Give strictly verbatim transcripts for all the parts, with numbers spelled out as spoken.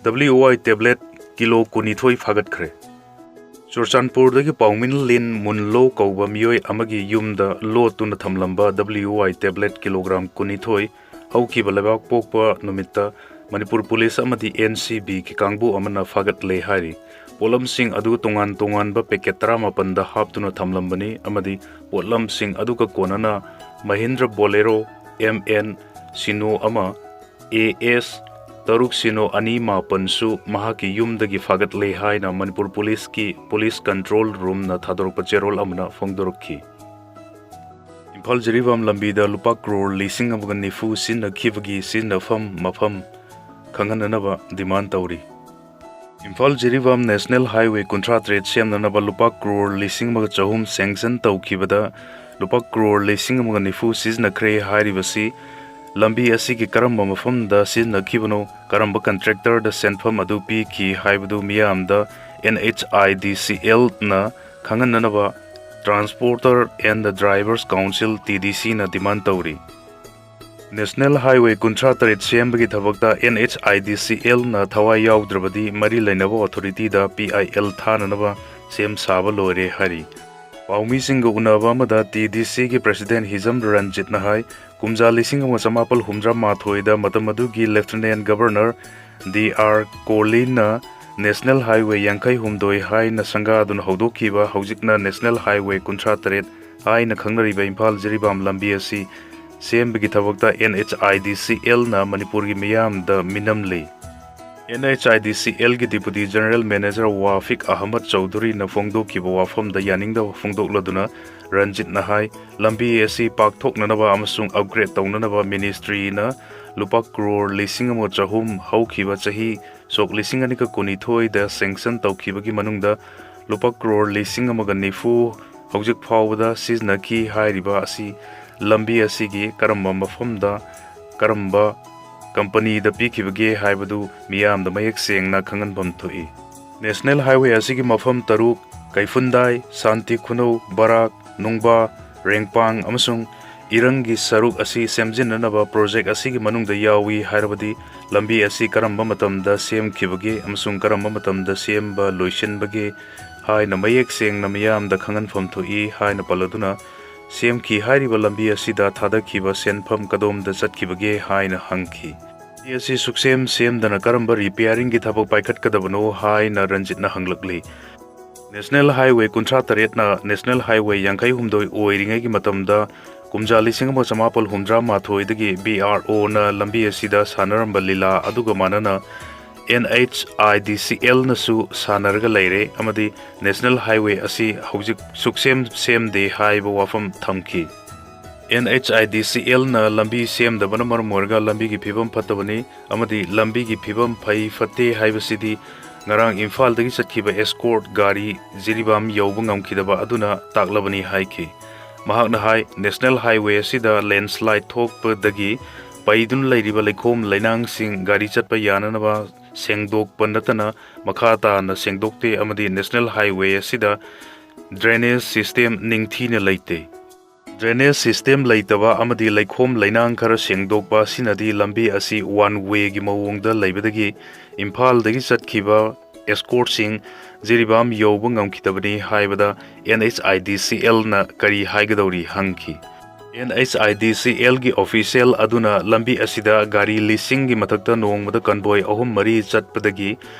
W O I tablet kilo ꯀꯨꯟꯅꯤꯊꯣꯏ ꯐꯥꯒꯠꯈ꯭ꯔꯦ꯫ ꯆꯨꯔꯆꯥꯟꯄꯨꯔꯗꯒꯤ ꯄꯥꯎꯃꯤꯟ ꯂꯤꯟ ꯃꯨꯟꯂꯣ ꯀꯧꯕ ꯃꯤꯑꯣꯏ ꯑꯃꯒꯤ ꯌꯨꯝꯗ ꯂꯣꯠꯇꯨꯅ ꯊꯝꯂꯝꯕ W O I tablet kilogram ꯀꯨꯟꯅꯤꯊꯣꯏ ꯍꯧꯈꯤꯕ ꯂꯩꯕꯥꯛꯄꯣꯛꯄ ꯅꯨꯃꯤꯠꯇ ꯃꯅꯤꯄꯨꯔ ꯄꯨꯂꯤꯁ ꯑꯃꯗꯤ N C Bꯒꯤ ꯀꯥꯡꯕꯨ ꯑꯃꯅ ꯐꯥꯒꯠꯂꯦ ꯍꯥꯏꯔꯤ꯫ ꯄꯣꯠꯂꯝꯁꯤꯡ ꯑꯗꯨ ꯇꯣꯉꯥꯟ ꯇꯣꯉꯥꯟꯕ ꯄꯦꯀꯦꯠ ꯇꯔꯥꯃꯥꯄꯟꯗ ꯍꯥꯞꯇꯨꯅ ꯊꯝꯂꯝꯕꯅꯤ ꯑꯃꯗꯤ ꯄꯣꯠꯂꯝꯁꯤꯡ ꯑꯗꯨꯒ ꯀꯣꯟꯅꯅ ꯃꯍꯤꯟꯗ꯭ꯔ ꯕꯣꯂꯦꯔꯣ M N ꯁꯤꯅꯣ ꯑꯃ A S ꯇꯔꯨꯛ ꯁꯤꯅꯣ ꯑꯅꯤ ꯃꯥꯄꯟꯁꯨ ꯃꯍꯥꯛꯀꯤ ꯌꯨꯝꯗꯒꯤ ꯐꯥꯒꯠꯂꯦ ꯍꯥꯏꯅ ꯃꯅꯤꯄꯨꯔ ꯄꯨꯂꯤꯁꯀꯤ ꯄꯨꯂꯤꯁ ꯀꯟꯇ꯭ꯔꯣꯜ ꯔꯨꯝꯅ ꯊꯥꯗꯣꯔꯛꯄ ꯆꯦꯔꯣꯜ ꯑꯃꯅ ꯐꯣꯡꯗꯣꯔꯛꯈꯤ꯫ ꯏꯝꯐꯥꯜ ꯖꯤꯔꯤꯕꯥꯝ ꯂꯝꯕꯤꯗ ꯂꯨꯄꯥ ꯀ꯭ꯔꯣꯔ ꯂꯤꯁꯤꯡ ꯑꯃꯒ ꯅꯤꯐꯨ ꯁꯤꯖꯤꯟꯅꯈꯤꯕꯒꯤ ꯁꯤꯖꯤꯟꯅꯐꯝ ꯃꯐꯝ ꯈꯪꯍꯟꯅꯅꯕ ꯗꯤꯃꯥꯟ ꯇꯧꯔꯤ꯫ ꯏꯝꯐꯥꯜ ꯖꯤꯔꯤꯕꯥꯝ ꯅꯦꯁꯅꯦꯜ ꯍꯥꯏꯋꯦ ꯀꯨꯟꯊ꯭ꯔꯥ ꯇꯔꯦꯠ ꯁꯦꯝꯅꯅꯕ ꯂꯨꯄꯥ ꯀ꯭ꯔꯣꯔ ꯂꯤꯁꯤꯡ ꯑꯃꯒ ꯆꯍꯨꯝ ꯁꯦꯡꯁꯟ ꯇꯧꯈꯤꯕꯗ ꯂꯨꯄꯥ ꯀ꯭ꯔꯣꯔ ꯂꯤꯁꯤꯡ ꯑꯃꯒ ꯅꯤꯐꯨ ꯁꯤꯖꯤꯟꯅꯈ꯭ꯔꯦ ꯍꯥꯏꯔꯤꯕꯁꯤ ꯂꯝꯕꯤ ꯑꯁꯤꯒꯤ ꯀꯔꯝꯕ ꯃꯐꯝꯗ ꯁꯤꯖꯤꯟꯅꯈꯤꯕꯅꯣ, ꯀꯔꯝꯕ ꯀꯟꯇ꯭ꯔꯦꯛꯇꯔꯗ ꯁꯦꯟꯐꯝ ꯑꯗꯨ ꯄꯤꯈꯤ ꯍꯥꯏꯕꯗꯨ ꯃꯤꯌꯥꯝꯗ N H I D C Lꯅ ꯈꯪꯍꯟꯅꯅꯕ Transporter and Drivers Council, T D Cꯅ ꯗꯤꯃꯥꯟ ꯇꯧꯔꯤ꯫ ꯅꯦꯁꯅꯦꯜ ꯍꯥꯏꯋꯦ ꯀꯨꯟꯊ꯭ꯔꯥ ꯇꯔꯦꯠ ꯁꯦꯝꯕꯒꯤ ꯊꯕꯛꯇ N H I D C Lꯅ ꯊꯋꯥꯏ ꯌꯥꯎꯗ꯭ꯔꯕꯗꯤ ꯃꯔꯤ ꯂꯩꯅꯕ ꯑꯣꯊꯣꯔꯤꯇꯤꯗ P I L ꯊꯥꯅꯅꯕ ꯁꯦꯝ ꯁꯥꯕ ꯂꯣꯏꯔꯦ ꯍꯥꯏꯔꯤ꯫ ꯄꯥꯎꯃꯤꯁꯤꯡꯒ ꯎꯅꯕ ꯑꯃꯗ T D Cꯒꯤ ꯄ꯭ꯔꯦꯁꯤꯗꯦꯟ ꯍꯤꯖꯝ ꯔꯟꯖꯤꯠꯅ ꯍꯥꯏ, ꯀꯨꯝꯖꯥ ꯂꯤꯁꯤꯡ ꯑꯃ ꯆꯃꯥꯄꯜ ꯍꯨꯝꯗ꯭ꯔꯥ ꯃꯥꯊꯣꯏꯗ ꯃꯇꯝ ꯑꯗꯨꯒꯤ ꯂꯦꯐꯇꯤꯅꯦꯟ ꯒꯕꯔꯅꯔ D R ꯀꯣꯂꯤꯟꯅ ꯅꯦꯁꯅꯦꯜ ꯍꯥꯏꯋꯦ ꯌꯥꯡꯈꯩ ꯍꯨꯝꯗꯣꯏ ꯍꯥꯏꯅ ꯁꯪꯒꯥꯗꯨꯅ ꯍꯧꯗꯣꯛꯈꯤꯕ, ꯍꯧꯖꯤꯛꯅ ꯅꯦꯁꯅꯦꯜ ꯍꯥꯏꯋꯦ ꯀꯨꯟꯊ꯭ꯔꯥ ꯇꯔꯦꯠ ꯍꯥꯏꯅ ꯈꯪꯅꯔꯤꯕ ꯏꯝꯐꯥꯜ ꯖꯤꯔꯤꯕꯥꯝ ꯂꯝꯕꯤ ꯑꯁꯤ ꯁꯦꯝꯕꯒꯤ ꯊꯕꯛꯇ N H I D C Lꯅ ꯃꯅꯤꯄꯨꯔꯒꯤ ꯃꯤꯌꯥꯝꯗ ꯃꯤꯅꯝꯂꯤ꯫ N H I D C Lꯒꯤ deputy general manager Wafiq Ahmad ꯆꯧꯙꯨꯔꯤꯅ ꯐꯣꯡꯗꯣꯛꯈꯤꯕ ꯋꯥꯐꯝꯗ ꯌꯥꯅꯤꯡꯗꯕ ꯐꯣꯡꯗꯣꯛꯂꯗꯨꯅ ꯔꯟꯖꯤꯠꯅ ꯍꯥꯏ, ꯂꯝꯕꯤ ꯑꯁꯤ ꯄꯥꯛꯊꯣꯛꯅꯅꯕ ꯑꯃꯁꯨꯡ ꯑꯞꯒ꯭ꯔꯦꯗ ꯇꯧꯅꯅꯕ ꯃꯤꯅꯤꯁꯇ꯭ꯔꯤꯅ ꯂꯨꯄꯥ ꯀ꯭ꯔꯣꯔ ꯂꯤꯁꯤꯡ ꯑꯃ ꯆꯍꯨꯝ ꯍꯧꯈꯤꯕ ꯆꯍꯤ ꯁꯣꯛ ꯂꯤꯁꯤꯡ ꯑꯅꯤꯒ ꯀꯨꯟꯅꯤꯊꯣꯏꯗ ꯁꯦꯡꯁꯟ ꯇꯧꯈꯤꯕꯒꯤ ꯃꯅꯨꯡꯗ ꯂꯨꯄꯥ ꯀ꯭ꯔꯣꯔ ꯂꯤꯁꯤꯡ ꯑꯃꯒ ꯅꯤꯐꯨ ꯍꯧꯖꯤꯛ ꯐꯥꯎꯕꯗ ꯁꯤꯖꯤꯟꯅꯈꯤ ꯍꯥꯏꯔꯤꯕ ꯑꯁꯤ ꯂꯝꯕꯤ ꯑꯁꯤꯒꯤ ꯀꯔꯝꯕ ꯃꯐꯝꯗ ꯀꯔꯝꯕ ꯀꯝꯄꯅꯤꯗ ꯄꯤꯈꯤꯕꯒꯦ ꯍꯥꯏꯕꯗꯨ ꯃꯤꯌꯥꯝꯗ ꯃꯌꯦꯛ ꯁꯦꯡꯅ ꯈꯪꯍꯟꯐꯝ ꯊꯣꯛꯏ꯫ ꯅꯦꯁꯅꯦꯜ ꯍꯥꯏꯋꯦ ꯑꯁꯤꯒꯤ ꯃꯐꯝ ꯇꯔꯨꯛ, ꯀꯩꯐꯨꯟꯗꯥꯏ, ꯁꯥꯟꯇꯤ ꯈꯨꯅꯧ, ꯕꯔꯥꯛ, ꯅꯨꯡꯕꯥ, ꯔꯦꯡꯄꯥꯡ ꯑꯃꯁꯨꯡ ꯏꯔꯪꯒꯤ ꯁꯔꯨꯛ ꯑꯁꯤ ꯁꯦꯝꯖꯤꯟꯅꯅꯕ ꯄ꯭ꯔꯣꯖꯦꯛ ꯑꯁꯤꯒꯤ ꯃꯅꯨꯡꯗ ꯌꯥꯎꯏ ꯍꯥꯏꯔꯕꯗꯤ ꯂꯝꯕꯤ ꯑꯁꯤ ꯀꯔꯝꯕ ꯃꯇꯝꯗ ꯁꯦꯝꯈꯤꯕꯒꯦ ꯑꯃꯁꯨꯡ ꯀꯔꯝꯕ ꯃꯇꯝꯗ ꯁꯦꯝꯕ ꯂꯣꯏꯁꯤꯟꯕꯒꯦ ꯍꯥꯏꯅ ꯃꯌꯦꯛ ꯁꯦꯡꯅ ꯃꯤꯌꯥꯝꯗ ꯈꯪꯍꯟꯐꯝ ꯊꯣꯛꯏ ꯍꯥꯏꯅ ꯄꯜꯂꯗꯨꯅ, ꯁꯦꯝꯈꯤ ꯍꯥꯏꯔꯤꯕ ꯂꯝꯕꯤ ꯑꯁꯤꯗ ꯊꯥꯗꯈꯤꯕ ꯁꯦꯟꯐꯝ ꯀꯗꯣꯝꯗ ꯆꯠꯈꯤꯕꯒꯦ ꯍꯥꯏꯅ ꯍꯪꯈꯤ꯫ ꯂꯝꯕꯤ ꯑꯁꯤ ꯁꯨꯛꯁꯦꯝ ꯁꯦꯝꯗꯅ ꯀꯔꯝꯕ ꯔꯤꯄꯤꯌꯥꯔꯤꯡꯒꯤ ꯊꯕꯛ ꯄꯥꯏꯈꯠꯀꯗꯕꯅꯣ ꯍꯥꯏꯅ ꯔꯟꯖꯤꯠꯅ ꯍꯪꯂꯛꯂꯤ꯫ ꯅꯦꯁꯅꯦꯜ ꯍꯥꯏꯋꯦ ꯀꯨꯟꯊ꯭ꯔꯥ ꯇꯔꯦꯠꯅ ꯅꯦꯁꯅꯦꯜ ꯍꯥꯏꯋꯦ ꯌꯥꯡꯈꯩ ꯍꯨꯝꯗꯣꯏ ꯑꯣꯏꯔꯤꯉꯩꯒꯤ ꯃꯇꯝꯗ, ꯀꯨꯝꯖꯥ ꯂꯤꯁꯤꯡ ꯑꯃ ꯆꯃꯥꯄꯜ ꯍꯨꯝꯗ꯭ꯔꯥ ꯃꯥꯊꯣꯏꯗꯒꯤ ꯕꯤ ꯑꯥꯔ ꯑꯣꯅ ꯂꯝꯕꯤ ꯑꯁꯤꯗ ꯁꯥꯟꯅꯔꯝꯕ ꯂꯤꯂꯥ ꯑꯗꯨꯒ ꯃꯥꯟꯅꯅ, ꯑꯦꯟ ꯑꯩꯆ ꯑꯥꯏ ꯗꯤ ꯁꯤ ꯑꯦꯜꯅꯁꯨ ꯁꯥꯟꯅꯔꯒ ꯂꯩꯔꯦ ꯑꯃꯗꯤ ꯅꯦꯁꯅꯦꯜ ꯍꯥꯏꯋꯦ ꯑꯁꯤ ꯍꯧꯖꯤꯛ ꯁꯨꯛꯁꯦꯝ ꯁꯦꯝꯗꯦ ꯍꯥꯏꯕ ꯋꯥꯐꯝ ꯊꯝꯈꯤ꯫ ꯑꯦꯟ ꯑꯩꯆ ꯑꯥꯏ ꯗꯤ ꯁꯤ ꯑꯦꯜꯅ ꯂꯝꯕꯤ ꯁꯦꯝꯗꯕꯅ ꯃꯔꯝ ꯑꯣꯏꯔꯒ ꯂꯝꯕꯤꯒꯤ ꯐꯤꯕꯝ ꯐꯠꯇꯕꯅꯤ ꯑꯃꯗꯤ ꯂꯝꯕꯤꯒꯤ ꯐꯤꯕꯝ ꯐꯩ ꯐꯠꯇꯦ ꯍꯥꯏꯕꯁꯤꯗꯤ ꯉꯔꯥꯡ ꯏꯝꯐꯥꯜꯗꯒꯤ ꯆꯠꯈꯤꯕ ꯑꯦꯁꯀꯣꯔꯠ ꯒꯥꯔꯤ ꯖꯤꯔꯤꯕꯥꯝ ꯌꯧꯕ ꯉꯝꯈꯤꯗꯕ ꯑꯗꯨꯅ ꯇꯥꯛꯂꯕꯅꯤ ꯍꯥꯏꯈꯤ꯫ ꯃꯍꯥꯛꯅ ꯍꯥꯏ, ꯅꯦꯁꯅꯦꯜ ꯍꯥꯏꯋꯦ ꯑꯁꯤꯗ ꯂꯦꯟꯁꯂꯥꯏꯗ ꯊꯣꯛꯄꯗꯒꯤ ꯄꯩꯗꯨꯅ ꯂꯩꯔꯤꯕ ꯂꯩꯈꯣꯝ ꯂꯩꯅꯥꯡꯁꯤꯡ ꯒꯥꯔꯤ ꯆꯠꯄ ꯌꯥꯅꯅꯕ ꯁꯦꯡꯗꯣꯛꯄ ꯅꯠꯇꯅ ꯃꯈꯥ ꯇꯥꯅ ꯁꯦꯡꯗꯣꯛꯇꯦ ꯑꯃꯗꯤ ꯅꯦꯁꯅꯦꯜ ꯍꯥꯏꯋꯦ ꯑꯁꯤꯗ ꯗ꯭ꯔꯦꯅꯦꯖ ꯁꯤꯁꯇꯦꯝ ꯅꯤꯡꯊꯤꯅ ꯂꯩꯇꯦ꯫ ꯗ꯭ꯔꯦꯅꯦꯖ ꯁꯤꯁꯇꯦꯝ ꯂꯩꯇꯕ ꯑꯃꯗꯤ ꯂꯩꯈꯣꯝ ꯂꯩꯅꯥꯡ ꯈꯔ ꯁꯦꯡꯗꯣꯛꯄ ꯑꯁꯤꯅꯗꯤ ꯂꯝꯕꯤ ꯑꯁꯤ ꯋꯥꯟ ꯋꯦꯒꯤ ꯃꯑꯣꯡꯗ ꯂꯩꯕꯗꯒꯤ ꯏꯝꯐꯥꯜꯗꯒꯤ ꯆꯠꯈꯤꯕ ꯑꯦꯁꯀꯣꯔꯠꯁꯤꯡ ꯖꯤꯔꯤꯕꯥꯝ ꯌꯧꯕ ꯉꯝꯈꯤꯗꯕꯅꯤ ꯍꯥꯏꯕꯗ ꯑꯦꯟ ꯑꯩꯆ ꯑꯥꯏ ꯗꯤ ꯁꯤ ꯑꯦꯜꯅ ꯀꯔꯤ ꯍꯥꯏꯒꯗꯧꯔꯤ ꯍꯪꯈꯤ꯫ ꯑꯦꯟ ꯑꯩꯆ ꯑꯥꯏ ꯗꯤ ꯁꯤ ꯑꯦꯜꯒꯤ ꯑꯣꯐꯤꯁꯤꯌꯦꯜ ꯑꯗꯨꯅ ꯂꯝꯕꯤ ꯑꯁꯤꯗ ꯒꯥꯔꯤ ꯂꯤꯁꯤꯡꯒꯤ ꯃꯊꯛꯇ ꯅꯣꯡꯃꯗ ꯀꯟꯚꯣꯏ ꯑꯍꯨꯝ ꯃꯔꯤ ꯆꯠꯄꯗꯒꯤ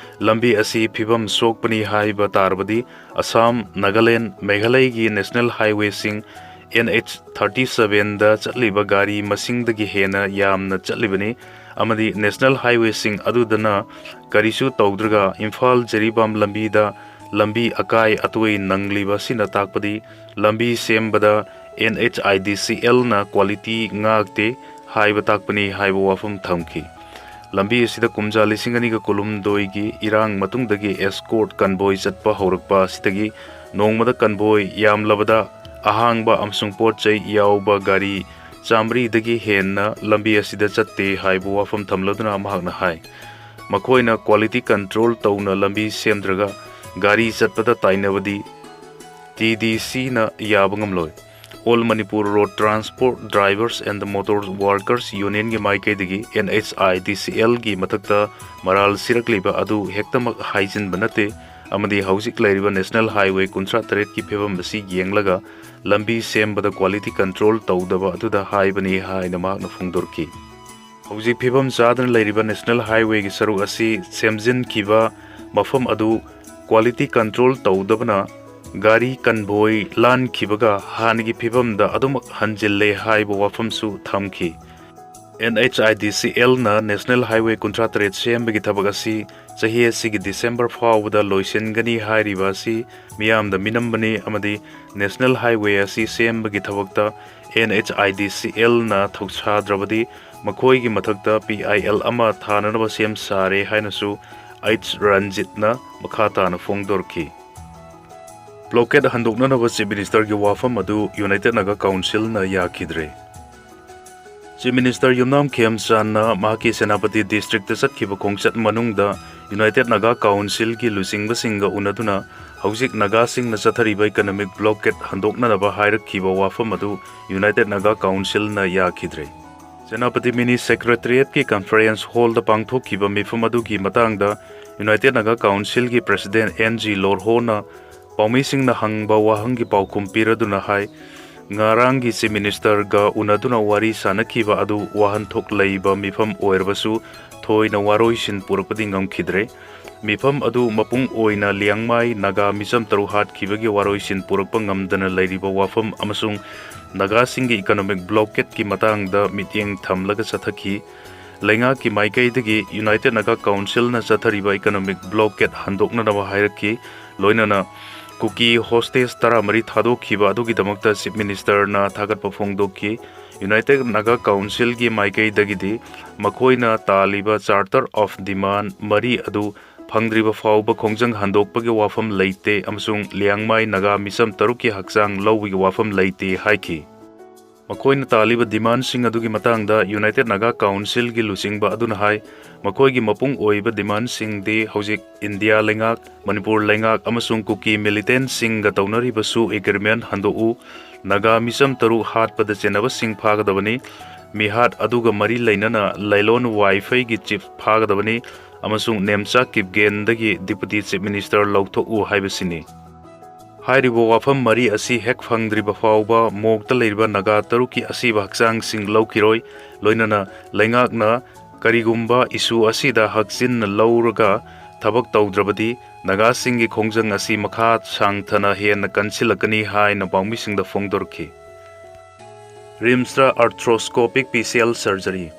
ꯂꯝꯕꯤ ꯑꯁꯤ ꯐꯤꯕꯝ ꯁꯣꯛꯄꯅꯤ ꯍꯥꯏꯕ ꯇꯥꯔꯕꯗꯤ ꯑꯁꯥꯝ, ꯅꯥꯒꯥꯂꯦꯟ, ꯃꯦꯘꯥꯂꯌꯒꯤ ꯅꯦꯁꯅꯦꯜ ꯍꯥꯏꯋꯦꯁꯤꯡ ꯑꯦꯟ ꯑꯩꯆ ꯊꯥꯔꯇꯤ ꯁꯚꯦꯟꯗ ꯆꯠꯂꯤꯕ ꯒꯥꯔꯤ ꯃꯁꯤꯡꯗꯒꯤ ꯍꯦꯟꯅ ꯌꯥꯝꯅ ꯆꯠꯂꯤꯕꯅꯤ ꯑꯃꯗꯤ ꯅꯦꯁꯅꯦꯜ ꯍꯥꯏꯋꯦꯁꯤꯡ ꯑꯗꯨꯗꯅ ꯀꯔꯤꯁꯨ ꯇꯧꯗ꯭ꯔꯒ ꯏꯝꯐꯥꯜ ꯖꯤꯔꯤꯕꯥꯝ ꯂꯝꯕꯤꯗ ꯂꯝꯕꯤ ꯑꯀꯥꯏ ꯑꯇꯣꯏ ꯅꯪꯂꯤꯕ ꯑꯁꯤꯅ ꯇꯥꯛꯄꯗꯤ ꯂꯝꯕꯤ ꯁꯦꯝꯕꯗ ꯑꯦꯟ ꯑꯩꯆ ꯑꯥꯏ ꯗꯤ ꯁꯤ ꯑꯦꯜꯅ ꯀ꯭ꯋꯥꯂꯤꯇꯤ ꯉꯥꯛꯇꯦ ꯍꯥꯏꯕ ꯇꯥꯛꯄꯅꯤ ꯍꯥꯏꯕ ꯋꯥꯐꯝ ꯊꯝꯈꯤ꯫ ꯂꯝꯕꯤ ꯑꯁꯤꯗ ꯀꯨꯝꯖꯥ ꯂꯤꯁꯤꯡ ꯑꯅꯤꯒ ꯀꯨꯟꯍꯨꯝꯗꯣꯏꯒꯤ ꯏꯔꯥꯡ ꯃꯇꯨꯡꯗꯒꯤ ꯑꯦꯁꯀꯣꯔꯠ ꯀꯟꯚꯣꯏ ꯆꯠꯄ ꯍꯧꯔꯛꯄ ꯑꯁꯤꯗꯒꯤ ꯅꯣꯡꯃꯗ ꯀꯟꯚꯣꯏ ꯌꯥꯝꯂꯕꯗ ꯑꯍꯥꯡꯕ ꯑꯃꯁꯨꯡ ꯄꯣꯠ ꯆꯩ ꯌꯥꯎꯕ ꯒꯥꯔꯤ ꯆꯥꯃꯔꯤꯗꯒꯤ ꯍꯦꯟꯅ ꯂꯝꯕꯤ ꯑꯁꯤꯗ ꯆꯠꯇꯦ ꯍꯥꯏꯕ ꯋꯥꯐꯝ ꯊꯝꯂꯗꯨꯅ ꯃꯍꯥꯛꯅ ꯍꯥꯏ, ꯃꯈꯣꯏꯅ ꯀ꯭ꯋꯥꯂꯤꯇꯤ ꯀꯟꯇ꯭ꯔꯣꯜ ꯇꯧꯅ ꯂꯝꯕꯤ ꯁꯦꯝꯗ꯭ꯔꯒ ꯒꯥꯔꯤ ꯆꯠꯄꯗ ꯇꯥꯏꯅꯕꯗꯤ ꯇꯤ ꯗꯤ ꯁꯤꯅ ꯌꯥꯕ ꯉꯝꯂꯣꯏ꯫ All Manipur Road Transport Drivers and Motor Workers Unionꯒꯤ ꯃꯥꯏꯀꯩꯗꯒꯤ NHIDCLꯒꯤ ꯃꯊꯛꯇ ꯃꯔꯥꯜ ꯁꯤꯔꯛꯂꯤꯕ ꯑꯗꯨ ꯍꯦꯛꯇꯃꯛ ꯍꯥꯏꯖꯤꯟꯕ ꯅꯠꯇꯦ ꯑꯃꯗꯤ ꯍꯧꯖꯤꯛ ꯂꯩꯔꯤꯕ National Highway ꯀꯨꯟꯊ꯭ꯔꯥ ꯇꯔꯦꯠꯀꯤ ꯐꯤꯕꯝ ꯑꯁꯤ ꯌꯦꯡꯂꯒ ꯂꯝꯕꯤ ꯁꯦꯝꯕꯗ quality control ꯇꯧꯗꯕ ꯑꯗꯨꯗ ꯍꯥꯏꯕꯅꯤ ꯍꯥꯏꯅ ꯃꯍꯥꯛꯅ ꯐꯣꯡꯗꯣꯔꯛꯈꯤ꯫ ꯍꯧꯖꯤꯛ ꯐꯤꯕꯝ ꯆꯥꯗꯅ ꯂꯩꯔꯤꯕ National Highwayꯒꯤ ꯁꯔꯨꯛ ꯑꯁꯤ ꯁꯦꯝꯖꯤꯟꯈꯤꯕ ꯃꯐꯝ ꯑꯗꯨ quality control ꯇꯧꯗꯕꯅ ꯒꯥꯔꯤ convoy ꯂꯥꯟꯈꯤꯕꯒ ꯍꯥꯟꯅꯒꯤ ꯐꯤꯕꯝꯗ ꯑꯗꯨꯃꯛ ꯍꯟꯖꯤꯜꯂꯦ ꯍꯥꯏꯕ ꯋꯥꯐꯝꯁꯨ ꯊꯝꯈꯤ꯫ NHIDCLꯅ National Highway ꯀꯨꯟꯊ꯭ꯔꯥ ꯇꯔꯦꯠ ꯁꯦꯝꯕꯒꯤ ꯊꯕꯛ ꯑꯁꯤ ꯆꯍꯤ ꯑꯁꯤꯒꯤ December ꯐꯥꯎꯕꯗ ꯂꯣꯏꯁꯤꯟꯒꯅꯤ ꯍꯥꯏꯔꯤꯕ ꯑꯁꯤ ꯃꯤꯌꯥꯝꯗ ꯃꯤꯅꯝꯕꯅꯤ ꯑꯃꯗꯤ National Highway ꯑꯁꯤ ꯁꯦꯝꯕꯒꯤ ꯊꯕꯛꯇ NHIDCLꯅ ꯊꯧꯁꯥꯗ꯭ꯔꯕꯗꯤ ꯃꯈꯣꯏꯒꯤ ꯃꯊꯛꯇ PIL ꯑꯃ ꯊꯥꯅꯅꯕ ꯁꯦꯝ ꯁꯥꯔꯦ ꯍꯥꯏꯅꯁꯨ H ꯔꯟꯖꯤꯠꯅ ꯃꯈꯥ ꯇꯥꯅ ꯐꯣꯡꯗꯣꯔꯛꯈꯤ꯫ Blockade ꯍꯟꯗꯣꯛꯅꯅꯕ Chief Ministerꯒꯤ ꯋꯥꯐꯝ ꯑꯗꯨ United Naga Councilꯅ ꯌꯥꯈꯤꯗ꯭ꯔꯦ꯫ Chief Minister ꯌꯨꯝꯅꯥꯝ ꯈꯦꯝꯆꯥꯟꯅ ꯃꯍꯥꯛꯀꯤ ꯁꯦꯅꯥꯄꯇꯤ districtꯇ ꯆꯠꯈꯤꯕ ꯈꯣꯡꯆꯠ ꯃꯅꯨꯡꯗ United Naga Councilꯒꯤ ꯂꯨꯆꯤꯡꯕꯁꯤꯡꯒ ꯎꯅꯗꯨꯅ ꯍꯧꯖꯤꯛ ꯅꯥꯒꯥꯁꯤꯡꯅ ꯆꯠꯊꯔꯤꯕ economic blockade ꯍꯟꯗꯣꯛꯅꯅꯕ ꯍꯥꯏꯔꯛꯈꯤꯕ ꯋꯥꯐꯝ ꯑꯗꯨ United Naga Councilꯅ ꯌꯥꯈꯤꯗ꯭ꯔꯦ꯫ Senapati mini secretariatꯀꯤ conference hallꯗ ꯄꯥꯡꯊꯣꯛꯈꯤꯕ ꯃꯤꯐꯝ ꯑꯗꯨꯒꯤ ꯃꯇꯥꯡꯗ United Naga Councilꯒꯤ President N G ꯂꯣꯔꯍꯣꯅ ꯄꯥꯎꯃꯤꯁꯤꯡꯅ ꯍꯪꯕ ꯋꯥꯍꯪꯒꯤ ꯄꯥꯎꯈꯨꯝ ꯄꯤꯔꯗꯨꯅ ꯍꯥꯏ, ꯉꯔꯥꯡꯒꯤ Chief Ministerꯒ ꯎꯅꯗꯨꯅ ꯋꯥꯔꯤ ꯁꯥꯅꯈꯤꯕ ꯑꯗꯨ ꯋꯥꯍꯟꯊꯣꯛ ꯂꯩꯕ ꯃꯤꯐꯝ ꯑꯣꯏꯔꯕꯁꯨ ꯊꯣꯏꯅ ꯋꯥꯔꯣꯏꯁꯤꯟ ꯄꯨꯔꯛꯄꯗꯤ ꯉꯝꯈꯤꯗ꯭ꯔꯦ꯫ ꯃꯤꯐꯝ ꯑꯗꯨ ꯃꯄꯨꯡ ꯑꯣꯏꯅ ꯂꯤꯌꯥꯡꯃꯥꯏ ꯅꯥꯒꯥ ꯃꯤꯆꯝ ꯇꯔꯨꯛ ꯍꯥꯠꯈꯤꯕꯒꯤ ꯋꯥꯔꯣꯏꯁꯤꯟ ꯄꯨꯔꯛꯄ ꯉꯝꯗꯅ ꯂꯩꯔꯤꯕ ꯋꯥꯐꯝ ꯑꯃꯁꯨꯡ ꯅꯥꯒꯥꯁꯤꯡꯒꯤ economic blockadeꯀꯤ ꯃꯇꯥꯡꯗ ꯃꯤꯠꯌꯦꯡ ꯊꯝꯂꯒ ꯆꯠꯊꯈꯤ꯫ ꯂꯩꯉꯥꯛꯀꯤ ꯃꯥꯏꯀꯩꯗꯒꯤ United Naga Councilꯅ ꯆꯠꯊꯔꯤꯕ economic blockade ꯍꯟꯗꯣꯛꯅꯅꯕ ꯍꯥꯏꯔꯛꯈꯤ꯫ ꯂꯣꯏꯅꯅ ꯀꯨꯀꯤ hostage ꯇꯔꯥꯃꯔꯤ ꯊꯥꯗꯣꯛꯈꯤꯕ ꯑꯗꯨꯒꯤꯗꯃꯛꯇ Chief Ministerꯅ ꯊꯥꯒꯠꯄ ꯐꯣꯡꯗꯣꯛꯈꯤ꯫ United Naga Councilꯒꯤ ꯃꯥꯏꯀꯩꯗꯒꯤꯗꯤ ꯃꯈꯣꯏꯅ ꯇꯥꯜꯂꯤꯕ Charter of Demand ꯃꯔꯤ ꯑꯗꯨ ꯐꯪꯗ꯭ꯔꯤꯕ ꯐꯥꯎꯕ ꯈꯣꯡꯖꯪ ꯍꯟꯗꯣꯛꯄꯒꯤ ꯋꯥꯐꯝ ꯂꯩꯇꯦ ꯑꯃꯁꯨꯡ ꯂꯤꯌꯥꯡꯃꯥꯏ ꯅꯥꯒꯥ ꯃꯤꯆꯝ ꯇꯔꯨꯛꯀꯤ ꯍꯛꯆꯥꯡ ꯂꯧꯕꯒꯤ ꯋꯥꯐꯝ ꯂꯩꯇꯦ ꯍꯥꯏꯈꯤ꯫ ꯃꯈꯣꯏꯅ ꯇꯥꯜꯂꯤꯕ ꯗꯤꯃꯥꯟꯁꯤꯡ ꯑꯗꯨꯒꯤ ꯃꯇꯥꯡꯗ ꯌꯨꯅꯥꯏꯇꯦꯗ ꯅꯥꯒꯥ ꯀꯥꯎꯟꯁꯤꯜꯒꯤ ꯂꯨꯆꯤꯡꯕ ꯑꯗꯨꯅ ꯍꯥꯏ, ꯃꯈꯣꯏꯒꯤ ꯃꯄꯨꯡ ꯑꯣꯏꯕ ꯗꯤꯃꯥꯟꯁꯤꯡꯗꯤ ꯍꯧꯖꯤꯛ ꯏꯟꯗꯤꯌꯥ ꯂꯩꯉꯥꯛ, ꯃꯅꯤꯄꯨꯔ ꯂꯩꯉꯥꯛ ꯑꯃꯁꯨꯡ ꯀꯨꯀꯤ ꯃꯤꯂꯤꯇꯦꯟꯁꯤꯡꯒ ꯇꯧꯅꯔꯤꯕꯁꯨ ꯑꯦꯒ꯭ꯔꯤꯃꯦꯟ ꯍꯟꯗꯣꯛꯎ, ꯅꯥꯒꯥ ꯃꯤꯆꯝ ꯇꯔꯨꯛ ꯍꯥꯠꯄꯗ ꯆꯦꯟꯅꯕꯁꯤꯡ ꯐꯥꯒꯗꯕꯅꯤ, ꯃꯤꯍꯥꯠ ꯑꯗꯨꯒ ꯃꯔꯤ ꯂꯩꯅꯅ ꯂꯥꯏꯂꯣꯟ ꯋꯥꯏꯐꯩꯒꯤ ꯆꯤꯐ ꯐꯥꯒꯗꯕꯅꯤ ꯑꯃꯁꯨꯡ ꯅꯦꯝꯆꯥ ꯀꯤꯞꯒꯦꯟꯗꯒꯤ ꯗꯤꯄꯨꯇꯤ ꯆꯤꯐ ꯃꯤꯅꯤꯁꯇꯔ ꯂꯧꯊꯣꯛꯎ ꯍꯥꯏꯕꯁꯤꯅꯤ꯫ ꯍꯥꯏꯔꯤꯕ ꯋꯥꯐꯝ ꯃꯔꯤ ꯑꯁꯤ ꯍꯦꯛ ꯐꯪꯗ꯭ꯔꯤꯕ ꯐꯥꯎꯕ ꯃꯣꯛꯇ ꯂꯩꯔꯤꯕ ꯅꯥꯒꯥ ꯇꯔꯨꯛꯀꯤ ꯑꯁꯤꯕ ꯍꯛꯆꯥꯡꯁꯤꯡ ꯂꯧꯈꯤꯔꯣꯏ, ꯂꯣꯏꯅꯅ ꯂꯩꯉꯥꯛꯅ ꯀꯔꯤꯒꯨꯝꯕ ꯏꯁꯨ ꯑꯁꯤꯗ ꯍꯛꯆꯤꯟꯅ ꯂꯧꯔꯒ ꯊꯕꯛ ꯇꯧꯗ꯭ꯔꯕꯗꯤ ꯅꯥꯒꯥꯁꯤꯡꯒꯤ ꯈꯣꯡꯖꯪ ꯑꯁꯤ ꯃꯈꯥ ꯁꯥꯡꯊꯅ ꯍꯦꯟꯅ ꯀꯟꯁꯤꯜꯂꯛꯀꯅꯤ ꯍꯥꯏꯅ ꯄꯥꯎꯃꯤꯁꯤꯡꯗ ꯐꯣꯡꯗꯣꯔꯛꯈꯤ꯫ ꯔꯤꯝꯁꯇ ꯑꯥꯔꯊ꯭ꯔꯣꯁꯀꯣꯄꯤꯛ ꯄꯤ ꯁꯤ ꯑꯦꯜ ꯁꯔꯖꯔꯤ꯫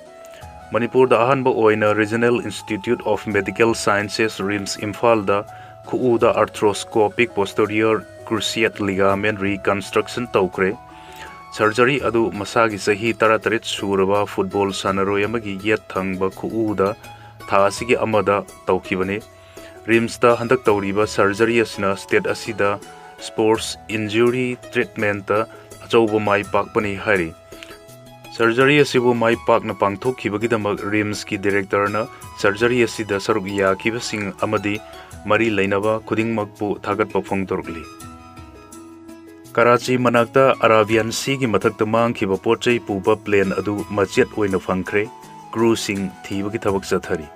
ꯃꯅꯤꯄꯨꯔꯗ ꯑꯍꯥꯟꯕ ꯑꯣꯏꯅ Regional Institute of Medical Sciences, RIMS ꯏꯝꯐꯥꯜꯗ ꯈꯨꯎꯗ arthroscopic posterior cruciate ligament reconstruction ꯇꯧꯈ꯭ꯔꯦ꯫ ꯁꯔꯖꯔꯤ ꯑꯗꯨ ꯃꯁꯥꯒꯤ ꯆꯍꯤ ꯇꯔꯥꯇꯔꯦꯠ ꯁꯨꯔꯕ ꯐꯨꯠꯕꯣꯜ ꯁꯥꯟꯅꯔꯣꯏ ꯑꯃꯒꯤ ꯌꯦꯠ ꯊꯪꯕ ꯈꯨꯎꯗ ꯊꯥ ꯑꯁꯤꯒꯤ ꯑꯃꯗ ꯇꯧꯈꯤꯕꯅꯤ꯫ ꯔꯤꯝꯁꯇ ꯍꯟꯗꯛ ꯇꯧꯔꯤꯕ ꯁꯔꯖꯔꯤ ꯑꯁꯤꯅ ꯁ꯭ꯇꯦꯠ ꯑꯁꯤꯗ ꯁ꯭ꯄꯣꯔꯠꯁ ꯏꯟꯖꯨꯔꯤ ꯇ꯭ꯔꯤꯠꯃꯦꯟꯇ ꯑꯆꯧꯕ ꯃꯥꯏ ꯄꯥꯛꯄꯅꯤ ꯍꯥꯏꯔꯤ꯫ ꯁꯔꯖꯔꯤ ꯑꯁꯤꯕꯨ ꯃꯥꯏ ꯄꯥꯛꯅ ꯄꯥꯡꯊꯣꯛꯈꯤꯕꯒꯤꯗꯃꯛ ꯔꯤꯝꯁꯀꯤ ꯗꯤꯔꯦꯛꯇꯔꯅ ꯁꯔꯖꯔꯤ ꯑꯁꯤꯗ ꯁꯔꯨꯛ ꯌꯥꯈꯤꯕꯁꯤꯡ ꯑꯃꯗꯤ ꯃꯔꯤ ꯂꯩꯅꯕ ꯈꯨꯗꯤꯡꯃꯛꯄꯨ ꯊꯥꯒꯠꯄ ꯐꯣꯡꯗꯣꯔꯛꯂꯤ꯫ ꯀꯔꯥꯆꯤ ꯃꯅꯥꯛꯇ ꯑꯔꯥꯕꯤꯌꯥꯟ ꯁꯤꯒꯤ ꯃꯊꯛꯇ ꯃꯥꯡꯈꯤꯕ ꯄꯣꯠ ꯆꯩ ꯄꯨꯕ ꯄ꯭ꯂꯦꯟ ꯑꯗꯨ ꯃꯆꯦꯠ ꯑꯣꯏꯅ ꯐꯪꯈ꯭ꯔꯦ꯫ ꯀ꯭ꯔꯨꯁꯤꯡ ꯊꯤꯕꯒꯤ ꯊꯕꯛ ꯆꯠꯊꯔꯤ꯫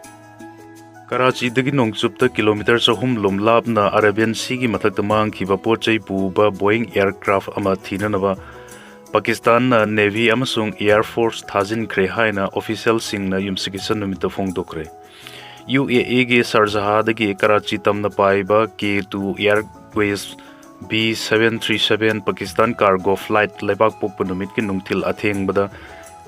ꯀꯔꯥꯆꯤꯗꯒꯤ ꯅꯣꯡꯆꯨꯞꯇ ꯀꯤꯂꯣꯃꯤꯇꯔ ꯆꯍꯨꯝ ꯂꯣꯝ ꯂꯥꯞꯅ ꯑꯔꯥꯕꯤꯌꯥꯟ ꯁꯤꯒꯤ ꯃꯊꯛꯇ ꯃꯥꯡꯈꯤꯕ ꯄꯣꯠ ꯆꯩ ꯄꯨꯕ ꯕꯣꯏꯡ ꯑꯦꯌꯔꯀ꯭ꯔꯥꯐ ꯑꯃ ꯊꯤꯅꯅꯕ ꯄꯥꯀꯤꯁꯇꯥꯟꯅ ꯅꯦꯚꯤ ꯑꯃꯁꯨꯡ ꯑꯦꯌꯔ ꯐꯣꯔꯁ ꯊꯥꯖꯤꯟꯈ꯭ꯔꯦ ꯍꯥꯏꯅ ꯑꯣꯐꯤꯁꯤꯌꯦꯜꯁꯤꯡꯅ ꯌꯨꯝꯁꯀꯩꯁ ꯅꯨꯃꯤꯠꯇ ꯐꯣꯡꯗꯣꯛꯈ꯭ꯔꯦ꯫ ꯌꯨ ꯑꯦ ꯏꯒꯤ ꯁꯥꯔꯖꯍꯥꯗꯒꯤ ꯀꯔꯥꯆꯤ ꯇꯝꯅ ꯄꯥꯏꯕ K two airways B seven three seven Pakistan cargo flight ꯂꯩꯕꯥꯛꯄꯣꯛꯄ ꯅꯨꯃꯤꯠꯀꯤ ꯅꯨꯡꯊꯤꯜ ꯑꯊꯦꯡꯕꯗ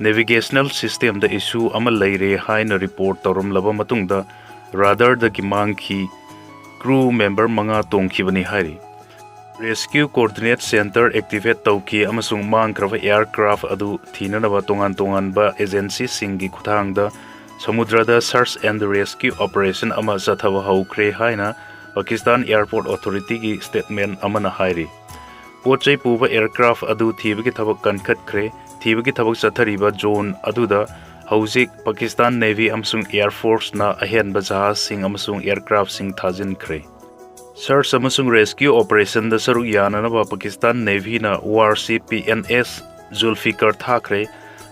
ꯅꯦꯚꯤꯒꯦꯁꯅꯦꯜ ꯁꯤꯁꯇꯦꯝꯗ ꯏꯁꯨ ꯑꯃ ꯂꯩꯔꯦ ꯍꯥꯏꯅ ꯔꯤꯄꯣꯔꯠ ꯇꯧꯔꯝꯂꯕ ꯃꯇꯨꯡꯗ ꯔꯥꯗꯥꯔꯗꯒꯤ ꯃꯥꯡꯈꯤ꯫ ꯀ꯭ꯔꯨ ꯃꯦꯝꯕꯔ ꯃꯉꯥ ꯇꯣꯡꯈꯤꯕꯅꯤ ꯍꯥꯏꯔꯤ꯫ ꯔꯦꯁꯀ꯭ꯌꯨ ꯀꯣꯑꯣꯔꯗꯤꯅꯦꯠ ꯁꯦꯟꯇꯔ ꯑꯦꯛꯇꯤꯚꯦꯠ ꯇꯧꯈꯤ ꯑꯃꯁꯨꯡ ꯃꯥꯡꯈ꯭ꯔꯕ ꯑꯦꯌꯔꯀ꯭ꯔꯥꯐ ꯑꯗꯨ ꯊꯤꯅꯅꯕ ꯇꯣꯉꯥꯟ ꯇꯣꯉꯥꯟꯕ ꯑꯦꯖꯦꯟꯁꯤꯁꯤꯡꯒꯤ ꯈꯨꯠꯊꯥꯡꯗ ꯁꯃꯨꯗ꯭ꯔꯗ search and rescue operation ꯑꯃ ꯆꯠꯊꯕ ꯍꯧꯈ꯭ꯔꯦ ꯍꯥꯏꯅ ꯄꯥꯀꯤꯁꯇꯥꯟ ꯑꯦꯌꯔꯄꯣꯔꯠ ꯑꯣꯊꯣꯔꯤꯇꯤꯒꯤ ꯁ꯭ꯇꯦꯠꯃꯦꯟ ꯑꯃꯅ ꯍꯥꯏꯔꯤ꯫ ꯄꯣꯠ ꯆꯩ ꯄꯨꯕ ꯑꯦꯌꯔꯀ꯭ꯔꯥꯐ ꯑꯗꯨ ꯊꯤꯕꯒꯤ ꯊꯕꯛ ꯀꯟꯈꯠꯈ꯭ꯔꯦ꯫ ꯊꯤꯕꯒꯤ ꯊꯕꯛ ꯆꯠꯊꯔꯤꯕ ꯖꯣꯟ ꯑꯗꯨꯗ ꯍꯧꯖꯤꯛ ꯄꯥꯀꯤꯁꯇꯥꯟ ꯅꯦꯚꯤ ꯑꯃꯁꯨꯡ ꯑꯦꯌꯔ ꯐꯣꯔꯁꯅ ꯑꯍꯦꯟꯕ ꯖꯍꯥꯖꯁꯤꯡ ꯑꯃꯁꯨꯡ ꯑꯦꯌꯔꯀ꯭ꯔꯥꯐꯁꯤꯡ ꯊꯥꯖꯤꯟꯈ꯭ꯔꯦ꯫ ꯁꯔꯆ ꯑꯃꯁꯨꯡ ꯔꯦꯁꯀ꯭ꯌꯨ ꯑꯣꯄꯔꯦꯁꯟꯗ ꯁꯔꯨꯛ ꯌꯥꯅꯅꯕ ꯄꯥꯀꯤꯁꯇꯥꯟ ꯅꯦꯚꯤꯅ ꯋꯥꯔꯁꯤꯞ ꯄꯤ ꯑꯦꯟ ꯑꯦꯁ ꯖꯨꯜꯐꯤꯀꯔ ꯊꯥꯈ꯭ꯔꯦ꯫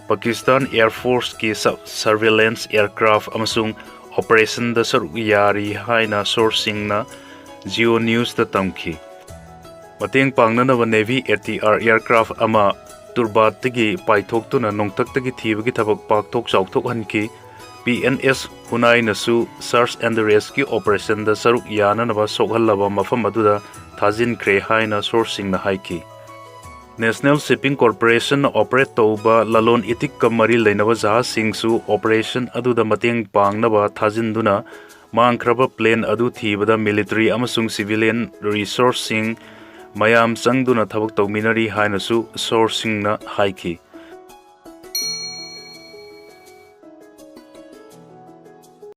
Pakistan air ꯐꯣꯔꯁꯀꯤ sir-, surveillance aircraft ꯑꯃꯁꯨꯡ ꯑꯣꯄꯔꯦꯁꯟꯗ ꯁꯔꯨꯛ ꯌꯥꯔꯤ ꯍꯥꯏꯅ ꯁꯣꯔꯁꯁꯤꯡꯅ ꯖꯤꯑꯣ ꯅ꯭ꯌꯨꯁꯇ ꯇꯝꯈꯤ꯫ ꯃꯇꯦꯡ ꯄꯥꯡꯅꯅꯕ navy A T R aircraft ꯑꯃ ꯇꯨꯔꯕꯥꯠꯇꯒꯤ ꯄꯥꯏꯊꯣꯛꯇꯨꯅ ꯅꯣꯡꯊꯛꯇꯒꯤ ꯊꯤꯕꯒꯤ ꯊꯕꯛ ꯄꯥꯛꯊꯣꯛ ꯆꯥꯎꯊꯣꯛꯍꯟꯈꯤ꯫ ꯄꯤ ꯑꯦꯟ ꯑꯦꯁ ꯍꯨꯅꯥꯏꯅꯁꯨ ꯁꯔꯆ ꯑꯦꯟ ꯔꯦꯁꯀ꯭ꯌꯨ ꯑꯣꯄꯔꯦꯁꯟꯗ ꯁꯔꯨꯛ ꯌꯥꯅꯅꯕ ꯁꯣꯛꯍꯜꯂꯕ ꯃꯐꯝ ꯑꯗꯨꯗ ꯊꯥꯖꯤꯟꯈ꯭ꯔꯦ ꯍꯥꯏꯅ ꯁꯣꯔꯁꯁꯤꯡꯅ ꯍꯥꯏꯈꯤ꯫ ꯅꯦꯁꯅꯦꯜ ꯁꯤꯞꯄꯤꯡ ꯀꯣꯔꯄꯣꯔꯦꯁꯟꯅ ꯑꯣꯄꯔꯦꯠ ꯇꯧꯕ ꯂꯂꯣꯟ ꯏꯇꯤꯛꯀ ꯃꯔꯤ ꯂꯩꯅꯕ ꯖꯍꯥꯖꯁꯤꯡꯁꯨ ꯑꯣꯄꯔꯦꯁꯟ ꯑꯗꯨꯗ ꯃꯇꯦꯡ ꯄꯥꯡꯅꯕ ꯊꯥꯖꯤꯟꯗꯨꯅ ꯃꯥꯡꯈ꯭ꯔꯕ ꯄ꯭ꯂꯦꯟ ꯑꯗꯨ ꯊꯤꯕꯗ ꯃꯤꯂꯤꯇꯔꯤ ꯑꯃꯁꯨꯡ ꯁꯤꯚꯤꯂꯤꯌꯟ ꯔꯤꯁꯣꯔꯁꯁꯤꯡ ꯃꯌꯥꯝ ꯆꯪꯗꯨꯅ ꯊꯕꯛ ꯇꯧꯃꯤꯟꯅꯔꯤ ꯍꯥꯏꯅꯁꯨ ꯁꯣꯔꯁꯁꯤꯡꯅ ꯍꯥꯏꯈꯤ꯫